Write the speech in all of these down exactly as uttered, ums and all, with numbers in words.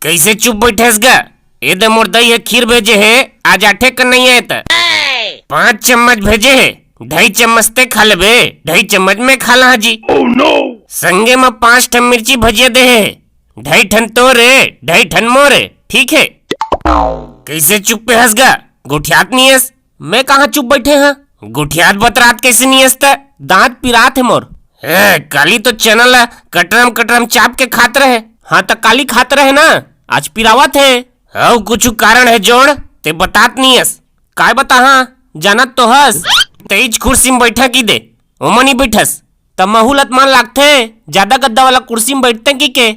कइसे चुप बइठे हस गा? ए दे मोर दई ह खीर भेजे हे, आज आठे कन नइ आय त। पाँच चम्मच भेजे हे, ढई चम्मच ते खा लेबे, ढई चम्मच मैं खा लहा जी। संगे म पाँच ठन मिर्ची भजिया दे हे, ढई ठन तोरे, ढई ठन मोरे, ठीक हे। कइसे चुप्पे हस गा? गोठियात नइ हस? मैं कहाँ चुप बइठे हँव? गोठियात बतरात कइसे नइ हस त? दाँत पिरात हे मोर। ए, काली तो चना ल कटरम कटरम चाप के खात रहे। हाँ, त काली खात रहे ना, आज पिरावत हे। अउ कुछु कारण हे जोड़, ते बतात नइ हस। काय बताहां, जानत तो हस। तेईच कुर्सी म बइठा कि दे, ओमा नइ बइठस। त महू ल त मन लागथे, जादा गद्दा वाला कुर्सी म बइठते कि के?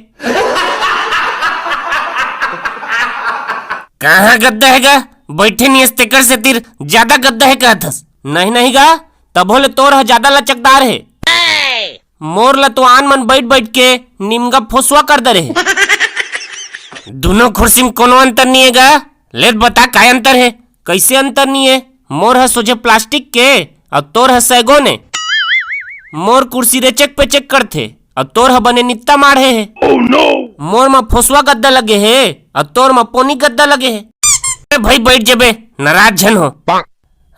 कहाँ गद्दा हे गा? बइठे नइ हस तेकर सेतिर जादा गद्दा हे कहत हस। नहीं, नहीं गा, तभो ले तोर ह जादा लचकदार हे। मोर ल तो आन मन बइठ बइठ के निमगा फोसुआ कर दे रहे। दुनों कुर्सी म कोनो अंतर नइ हे गा? ले त बता काय अंतर हे? कइसे अंतर नइ हे? मोर ह सोझे प्लास्टिक के अउ तोर ह सैगोन ए। मोर कुर्सी रेचक पेचक करथे अउ तोर ह बने नित्ता माढ़े हे। मोर म फोसुआ गद्दा लगे हे अउ तोर म पोनी गद्दा लगे हे। ए भई बइठ जबे, नाराज झन हो।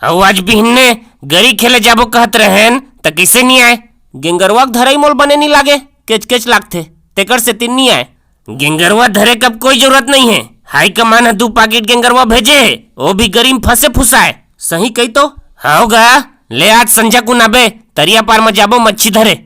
अउ आज बिहन्ने गरी खेले जाबो कहत रहेन, त कइसे नइ आय? गेंगरवा के धरई मोल बने नइ लागे, केच केच लागथे, तेकर सेती नइ आय। गेंगरवा धरे के अब कोई जरूरत नइ हे, हाई कमान ह दू पाकिट गेंगरवा भेजे हे, ओ भी गरी म फंसे फुसाय। सही कही तो? हव गा, ले आज संझा कुन आबे, तरिया पार म जाबो मच्छी धरे।